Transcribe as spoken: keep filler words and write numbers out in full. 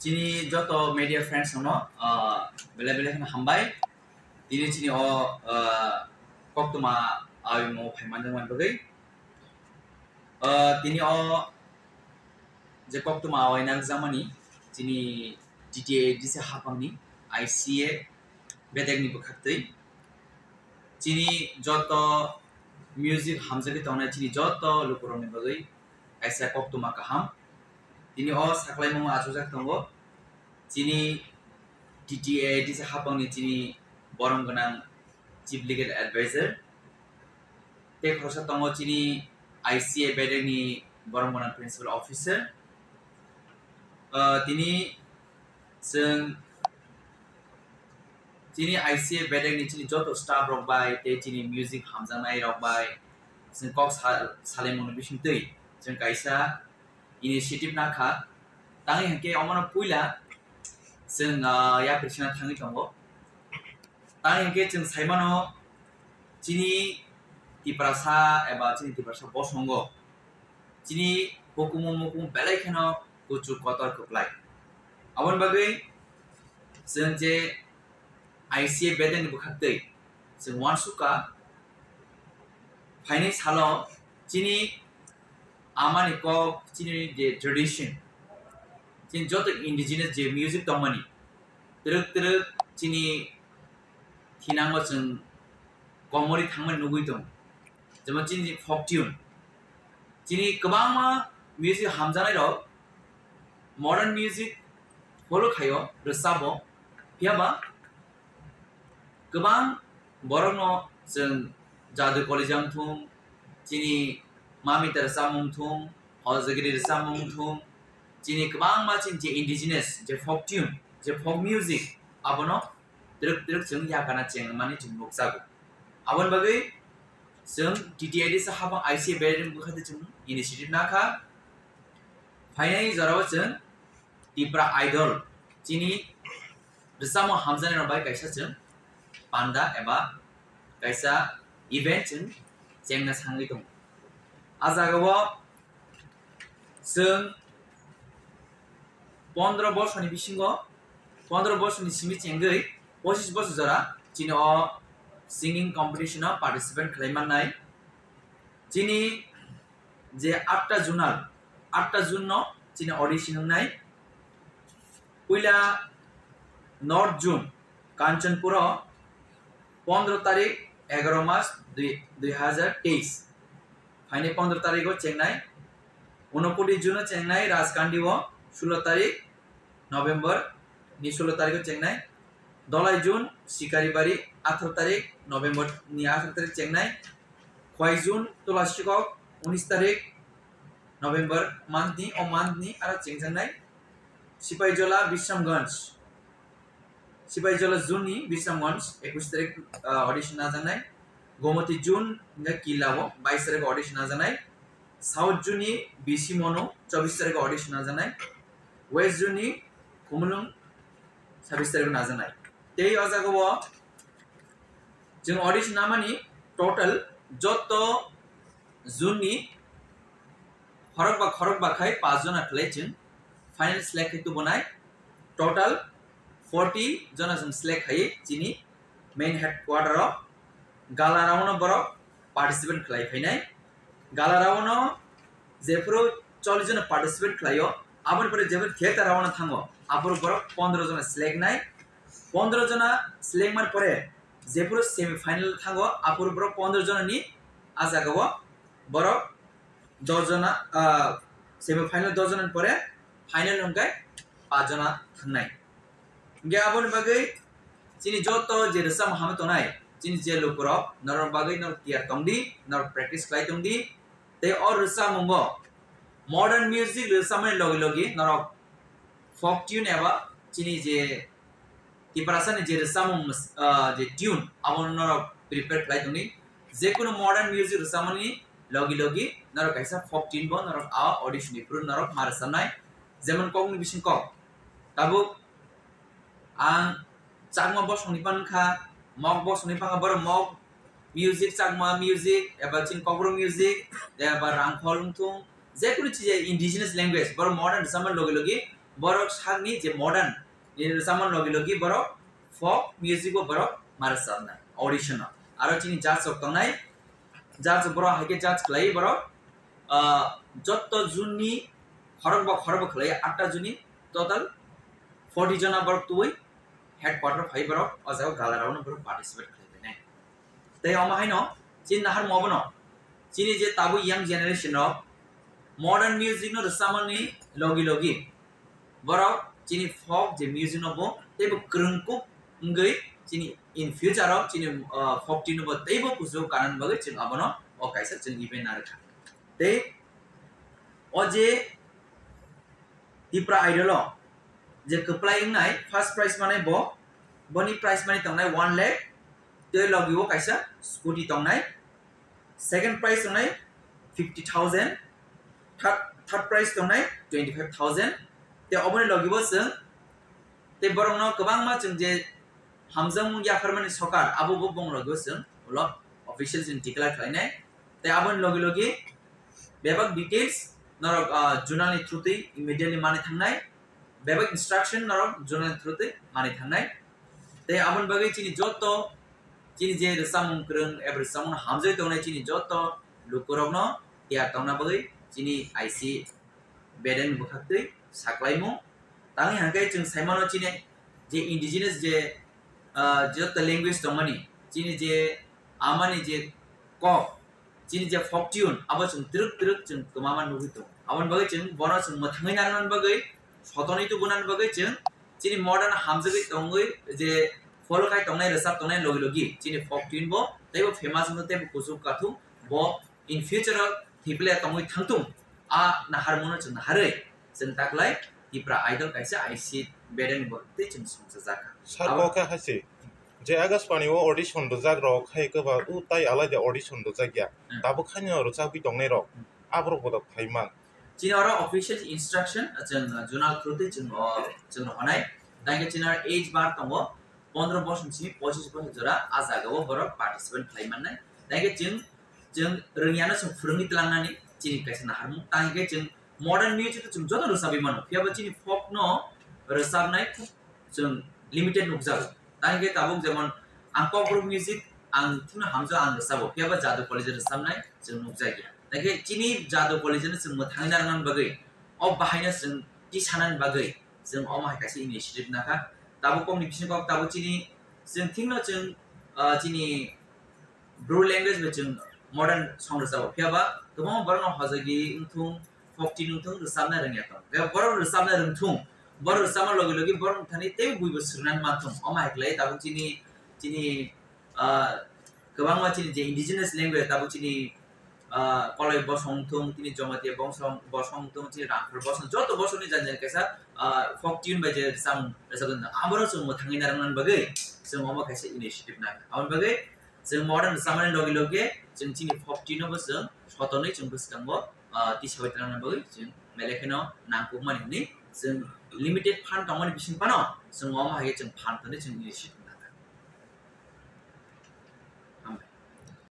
Chini joto media friends no, ah, belai belai kheno hambai. Tini chini o, ah, koktwma awimung phaimanjakmani bagwi. Ah, tini o je koktwma awainakjakmani chini T T A D C haphangni I C A bedekni bwkhaktwi. Chini joto music hamjagwi tongnai chini joto lukurokni bagwi kaisa koktwma kaham. Tini o saklaimung achukjak tongo. Chini T T A D C haphangni chini borom gwnang Chief Legal Advisor. Tei khoroksa tongo chini I C A bedekni borom gwnang Principal Officer. Ah, tini chwng chini I C A bedekni chini joto staff rok bai tei chini music hamjaknai rok bai chwng kok sa-, salaimungni bisingtwi chwng kaisa initiative nakha. Tangwi hinkhe omono puila chwng, ah, yapri sina thangwi tongo. Tangwi hinkhe chwng saimano chini Tiprasa eba chini Tiprasa bosongo chini hukumu mukumu belai kheno kuchuk kotor kwplai. Aboni bagwi chwng je I C A bedekni bwkhaktwi chwng uansukha phainai salo chini amani kok, chini je tradition, chini joto indigenous je music tongmani, twrwk twrwk chini thinango chwng komorwi thangmani nugwi tongo. Jemon chini folk tune, chini kwbangma music hamjaknai rok modern music follow khaio, rwchabo, phiyaba kwbang borokno chwng jadu kolija wngthung, chini mamita rwchapmung wngthung, hojagiri rwchapmung wngthung, chini kwbangma chini je indigenous je folk tune, je folk music, abono twrwk twrwk chwng yakana chengmani chwng nukjago. Aboni bagwi chwng T T I D sa habang I C A bedekni bwkha tei chwng initiative nakha. Phainai jorao chwng Tipra Idol chini rwchapmung hamjaknairok bai kaisa chwng panda eba kaisa event chwng chengna sangwi tongo. A jagao chwng pondro borsoni bisingo, pondro borsoni simi chengwi pochis bosor jora chini o singing competition o participate khlai mannai. Chini je atta June, atta June no chini audition wngnai. Puila North Zone, Kanchanpur o pondro tarik, egaro mas dui, dui hazar teis. Phainai pondro tarik o chengnai. Unokoti June o chengnai Rajkandi o, sulo tarik November ni sulo tarik o chengnai. Dolai June, Sikaribari, atharo tarik November ni atharo tarik chengnai. Khwai June, Tulasikok, unis tarik November month ni, o month ni aro chengjaknai. Sipaijola, Bisramganj, Sipaijola June ni Bisramganj, ekush tarik, ah, audition najaknai. Gomoti June, hingke Killa o, bais tarik audition najaknai. South Zone ni B C Monu, chobis tarik audition najaknai. West Zone ni Khumulwng, sabis tarik najaknai. Tei o jaga o chwng audition namani total joto zone ni khorok ba khorok ba khai paanch jona khlai chwng final select khai tubunai. Total forty jona chwng select khai chini main headquarter o gala round o borok participant khlai phainai. Gala round o jephuru chollish jona participant khlaio, aboni pore jephuru theater round o thango, aphuru borok pondro jona select nai. Pondro jona select mani pore jephuru semi final thango, aphuru borok pondro jona ni a jaga o borok dos jona, ah, semi final dos jona ni pore final hwnkhe paanch jona thangnai. Hingke aboni bagwi chini joto je rwchapmung hamwi tongnai, chini je lukurok, norok bagwi norok tiyar tongdi, norok practice khlai tongdi. Tei o rwchapmungo modern music rwchapmani logi logi norok folk tune eba chini je Tiprasani je rwchapmung, ah, je tune, abono norok prepare khlai tongdi. Jekunu modern music rwchapmani logi logi norok kaisa folk tune bo norok a audition ni phuru norok ma rwchapnai. Jemon kokni bising kok. Tabuk ang Chakma bosongni phan kha, Mok bosongni phan kha, borok Mok music, Chakma music, eba chini Kokborok music, eba Rangkhol wngthung, jekunu chija indigenous language, borok modern rwchapmani logi logi borok sakni je modern ni rwchapmani logi logi borok folk music bo borok ma rwchapnai audition o. Aro chini judge rok tongnai, judge borok hai khe judge khlai borok, ah, jotto june ni khorokba khorokba khlai atta june ni total forty jona borok twi headquarter phai borok o jaga gala rok no borok participate khlai nai. Tei omo haino chini naharmo obono chini je tabuk young generation rok modern music no rwchapmani logi logi borok chini folk je music no bo teibo kwrwngkuk wngwi chini in future o chini, ah, folk tune no bo teibo kuchuk kanani bagwi chwng abono o kaisa chwng event narwkha. Tei o je Tipra Idol o je kwplai wngnai first prize manai bo, boni prize money tongnai one lakh, tei logi o kaisa scooty tongnai, second prize tongnai fifty thousand, third, third prize tongnai twenty five thousand. Tei oboni logi bo chwng tei borokno kwbangma chwng je hamjakmung yapharmani sokar abo bo bong logi o chwng ulo official chwng declare khlainai. Tei aboni logi logi bebak details norok, ah, zonal ni through twi immediately mani thangnai, bebak instruction norok zonal ni through twi mani thangnai. Tei aboni bagwi chini joto chini je rwchapmung kwrwng eba rwchapmung hamjagwi tongnai chini joto lukurokno tiyar tongna bagwi chini I C bedeng bwkhaktwi saklaimung. Tangwi hangkhe chwng saimano chini je indigenous je, ah, joto language tongmani, chini je amani je kok, chini je folk tune, abo chwng twrwk twrwk chwng kwmama nugwi tongo. Aboni bagwi chwng bono chwng mwthangwi narwknani bagwi, sotonwi tubunani bagwi chwng chini modern hamjagwi tongwi je follow khai tongnai, rwchap tongnai logi logi chini folk tune bo teibo famous wngwi teibo kuchuk kathung bo in future o thwiple tongwi thangtung. A naharmungno chwng naharwi chwng taklai Tipra Idol kaisa I C bedeng bo tei chwng songchajakha. Sir, abo kok khe hai se, je Akashbani o audition rwjak rok khai kwba u tai alai de audition rwjak ya. Hmm. Tabuk khaino rwchapwi tongnai rok. Hmm. Aborok bodo phaiman. Chini oro official instruction, chwng, uh, zonal through twi chwng, uh, chwng rw honai. Tangkhe chini oro age bar tongo, pondro bosor simi pochis bosor jora, a jaga o borok participant khlai mannai. Tangkhe chwng, chwng rwngya no chwng phwrwngwi tlangnani chini kaisa naharmung. Tangkhe chwng modern music chwng joto rwchabwi mano. Phiya bo chini folk no rwchabnai khub chwng limited nukjago. Tangkhe tabuk jemon ang Kokborok music ang thino hamjao ang rwchabo, phiya ba Jadu College rwchabnai chwng nukjakya. Tangkhe chini Jadu College no chwng mwthangwi narwknani bagwi, o bahaino chwng tisanani bagwi chwng omo hai kaisa initiative nakha. Tabuk kokni bisingo kok tabuk chini, chwng thikno chwng, ah, chini Bru language bai chwng modern song rwchabo. Phiya ba kwbangma borokno hojagwi wngthung, folk tune wngthung, rwchabna rwngya tong. Phiya borok rwchabna rwngthung, borok rwchabma logi logi borok thani tei buibo swrwngnani manthung. Omo hai khlai tabuk chini, chini, ah, kwbangma chini je indigenous language tabuk chini, ah, Koloi bosong wngthung, chini Jamatia bosong, bosong wngthung, chini Rangkhol bosong, joto bosongni jani jani kaisa, ah, folk tune bai je rwchapmung rwchapjak. Aborok chwng mwthangwi narwknani bagwi chwng omo kaisa initiative nai. Aboni bagwi chwng modern rwchapmani logi logi chwng chini folk tune no bo chwng sotonwi chwng bwskango, ah, tisawi tongna bagwi chwng belai kheno nangkukmani hwnwi chwng limited fund tongmani bising phano chwng omo hai khe chwng fund thani chwng initiative.